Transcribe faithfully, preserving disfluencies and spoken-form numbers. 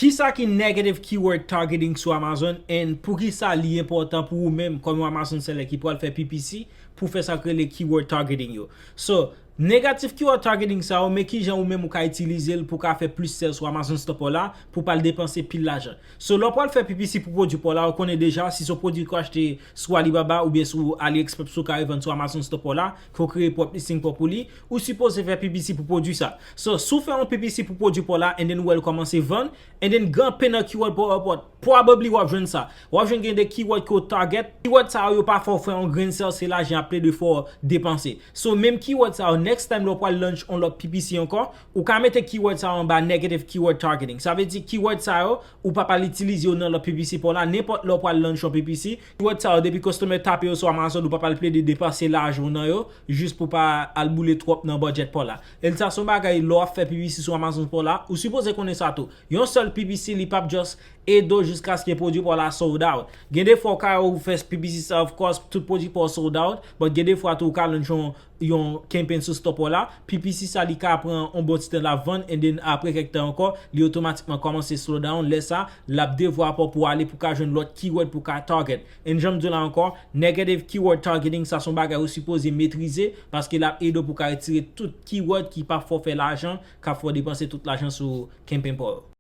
Kisa ki negative keyword targeting sou Amazon, and poukisa li enpòtan pou ou menm kòm yon Amazon seller ki pral fè P P C pou fè sa k rele keyword targeting yo? So, negative keyword targeting sa yo, men kijan ou menm ou ka itilize l pou ka fè plis sales sou Amazon Store pa w la, pou pa l depanse pil lajan. So, lè w pral fè P P C pou pwodui pa w la, ou konnen deja, si se yon pwodui ke w achte sou Alibaba oubyen sou AliExpress ou ka revann sou Amazon Store pa w la, ke w kreye pwòp listing pa w pou li, ou sipoze fè P P C pou pwodui sa. So, si w fè yon P P C pou pwodui pa w la, and then ou wè l kòmanse vann, and then granpe nan keyword pa w, probably w ap jwenn sa. W ap jwenn gen de keyword ke w target. Keyword sa yo, yo pa fè w fè yon grenn sales, se lajan y ap plede fè w depanse. So, menm keyword sa yo, next time lè w pral launch yon lòt P P C ankò, ou ka mete keyword sa yo anba negative keyword targeting. Sa vle di keyword sa yo, ou pa pral itilize yo nan lòt P P C pa w la, nenpòt lè w pral launch yon P P C. Keyword sa yo, depi customer tape yo sou Amazon, ou pa pral plede depanse lajan w nan yo, jis pou pa al boule twòp nan budget pa w la. E sa se yon bagay, lè w ap fè P P C sou Amazon pa w la, ou sipoze konnen sa tou. Yon sèl P P C, li p ap just ede w jiskaske pwodui pa w la sold out. Gen de fwa w ka wè ou fè P P C sa, of course, tout pwodui pa w sold out, but gen de fwa tou ou ka launch yon, yon campaign sou store pa w la, P P C sa li ka pran yon bon ti tan l ap vann, and then apre kèk tan ankò, li otomatikman kòmanse slow down, lè sa, l ap devwa pa w pou w ale pou w ka jwenn lòt keyword pou w ka target. And jan m di w la ankò, negative keyword targeting, sa se yon bagay ou sipoze metrize, paske l ap ede w pou w ka retire tout keyword ki p ap fè w fè lajan, k ap fè w depanse tout lajan sou campaign pa w yo.